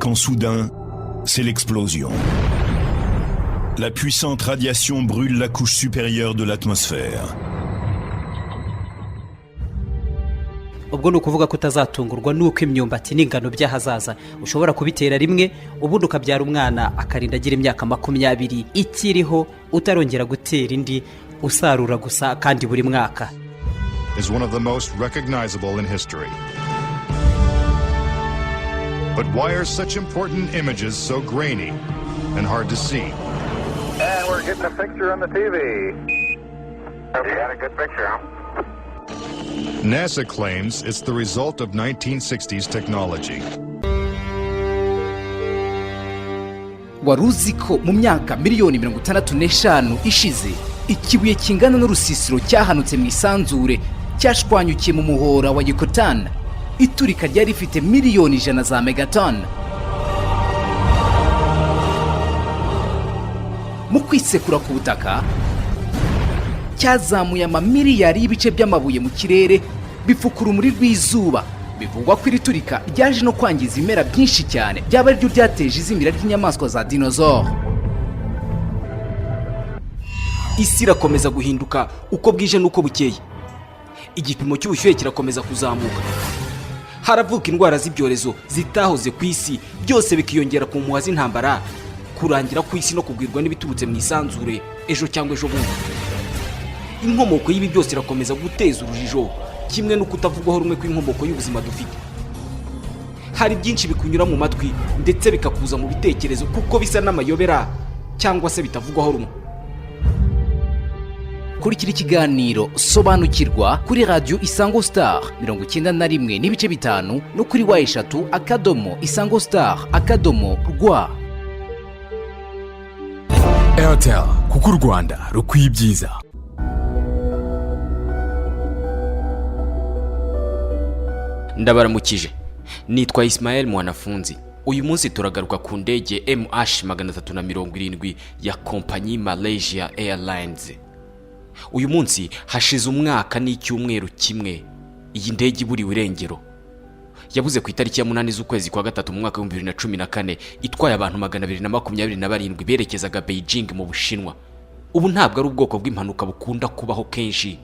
Quand soudain, c'est l'explosion. La puissante radiation brûle la couche supérieure de l'atmosphère. Ubwo ni ukuvuga ko utazatungurwa n'uko imyumbati n'ingano by'ahazaza ushobora kubitera rimwe, ubundi ukabyara umwana akarinda agira imyaka 20 ikiriho utarongera gutera indi, usarura gusa kandi buri mwaka. Is one of the most recognizable in history. But why are such important images so grainy and hard to see? And we're getting a picture on the TV. You got a good picture, huh? NASA claims it's the result of 1960s technology. Wari uzi ko mu myaka miliyoni 65 ishize, ikibuye kingana n'urusisiro cyahanutse mu isanzure, cyashwanyukiye mu muhora wa Yucatan? Iturika ryari rifite miliyoni 100 za megaton. Mu kwisekura ku butaka, cyazamuye amamiliyari y'ibice by'amabuye mu kirere, bipfuka urumuri rw'izuba. Bivugwa ko iri turika ryaje no kwangiza ibimera byinshi cyane, byaba ariryo ryateje izimira ry'inyamaswa za dinosaure. Isi irakomeza guhinduka uko bwije n'uko bukeye. Igipimo cy'ubushyuhe kirakomeza kuzamuka, haravuka indwara z'ibyorezo zitahoze ku isi, byose bikiyongera ku mpuha z'intambara, kurangira ku isi no kugwirwa n'ibiturutse mu isanzure ejo cyangwa ejo bundi. Inkomoko y'ibi byose irakomeza guteza urujijo, kimwe no kutavugwaho rumwe kw'inkomoko y'ubuzima dufite. Hari byinshi bikunyura mu matwi ndetse bikakuza mu bitekerezo kuko bisa n'amayobera cyangwa se bitavugwaho rumwe. Kurikira ikiganiro Sobanukirwa kuri Radiyo Isango Star 91.5 no kuri www.isangostar.rw. Airtel, kuko u Rwanda rukwiye ibyiza. Ndabaramukije, nitwa Ismael Mwanafunzi. Uyu munsi turagaruka ku ndege MH 370 ya kompanyi Malaysia Airlines. Uyu munsi hashize umwaka n'icyumweru kimwe iyi ndege iburiwe irengero. Yabuze ku itariki ya 8 z'ukwezi kwa gatatu mu mwaka wa 2014, itwaye abantu 227 berekezaga Beijing mu Bushinwa. Ubu ntabwo ari ubwoko bw'impanuka bukunda kubaho kenshi.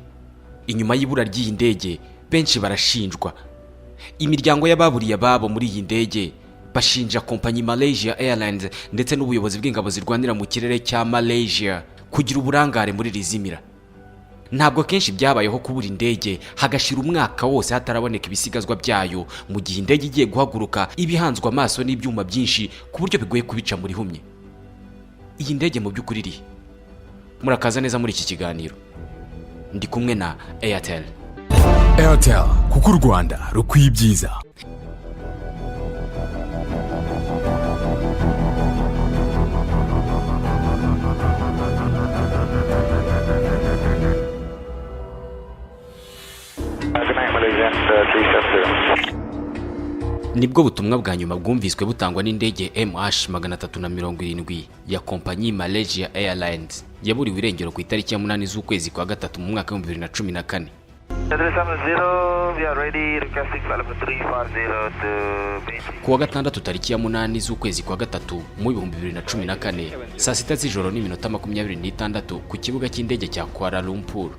Inyuma y'ibura ry'iyi ndege, benshi barashinjwa. Imiryango y'ababuriye ababo muri iyi ndege bashinja kompanyi Malaysia Airlines ndetse n'ubuyobozi bw'ingabo zirwanira mu kirere cya Malaysia kugira uburangare muri iri zimira. Ntabwo kenshi byabayeho kubura indege hagashira umwaka wose hataraboneka ibisigazwa byayo, mu gihe indege igiye guhaguruka iba ihanzwe amaso n'ibyuma byinshi ku buryo bigoye kubica muri humye. Iyi ndege mu by'ukuri iri? Murakaza neza muri iki kiganiro, ndi kumwe na Airtel. Airtel, kuko u Rwanda rukwiye ibyiza. Good night, Malaysia 370. Nibwo butumwa bwa nyuma bwumviswe butangwa n'indege MH 370 ya kompanyi Malaysia Airlines yaburiwe irengero ku itariki ya 8 z'ukwezi kwa gatatu mu mwaka wa 2014. 370, we are ready, requesting flight level 350 to Beijing. Ku wa gatandatu tariki ya 8 z'ukwezi kwa gatatu mu 2014, saa 6 z'ijoro n'iminota 26, ku kibuga cy'indege cya Kuala Lumpur.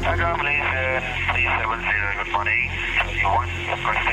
Tiger Malaysia 370, good morning. 21, requesting